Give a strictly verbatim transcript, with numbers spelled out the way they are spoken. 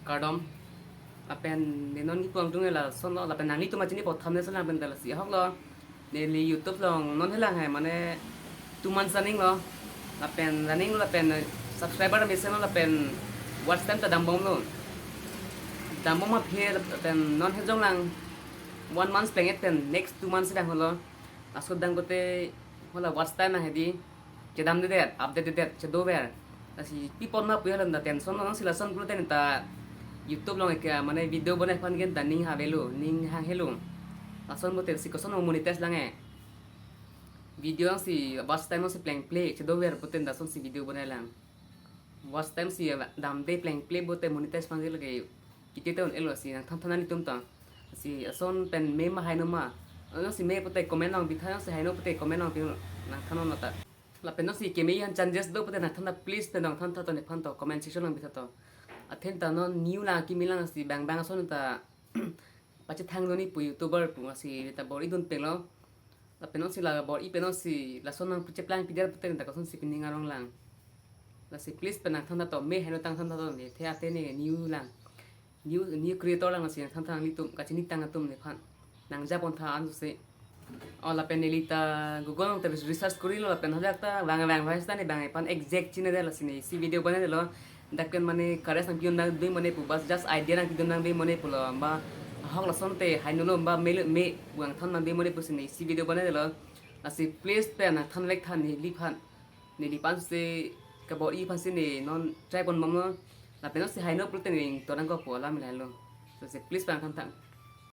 Kardom. Lapen ne non kipu angtung la son lo, lapen nanglitum ma chini po thumbnail son lapen ta lasi ahok lo. Neli YouTube along non helang hai mane two months running lo. Lapen running lo lapen subscriber mesen lo lapen watch time ta dambom lo. Dambom aphi lapen non hejong lang one month plengdet pen next two months dang holo. Laso dang kote hala watch time na hedi. Chedamdedet, update dedet, chedover. Lasi pi apot ma pu alam ta tension lo, si lason pulote ne ta YouTube along ke mane video bonai aphan ke ne ta ning havelo, ning hang helo. Lason pulote si koson monetize lang e. Video si watch time si plengple, chedover pulote ne ta son si video bonai lang. Watch time si damde plengple pulote monetize aphan ke lake kiti te un-elo si nangthan than nanglitum ta. Si ason pen me ma haino ma. Ano si me pulote comment along bitha, si haino pulote comment along bi nangthan non ta. Lapen non si keme an changes do pulote nangthan ta, please pen nangthan tha to, nephan to comment section along bitha to. Athe ta non new lang kimi lang si bang bang ason ta pachethang doni pu YouTuber pu si ta bor-i dun peng lo. Lapen non si la bor-i pen non si lason nangcheplang pidet pulote ta koson si pining arong lang. Lasi please pen nangthan tha to, me haino tang than tha to, ne the ate ne new lang. New, new creator lang lasi nangthan tha nanglitum kachini tang atum nephan. Nangjapon tha an si. O lapen neli ta Google along ta research kori lo lapen hajak ta vang vang vai ta ne bang aphan exact chinidet lasi ne si video bonai lo. Dak pen mane courage nangpi-un dam dui mane pu, bas just idea nangpi-un dam dui mane pulo, ba ahok lason te haino lo, ba me me vang than dam dui mane pusi ne si video bonai lo. Lasi please pen nangthan vek tha neliphan. Neliphan si kabor-i aphan si ne non try ponbom lo. Lapen non si haino pulote ne to nangkok pu alam lahelo. So si please pen nangthan tha.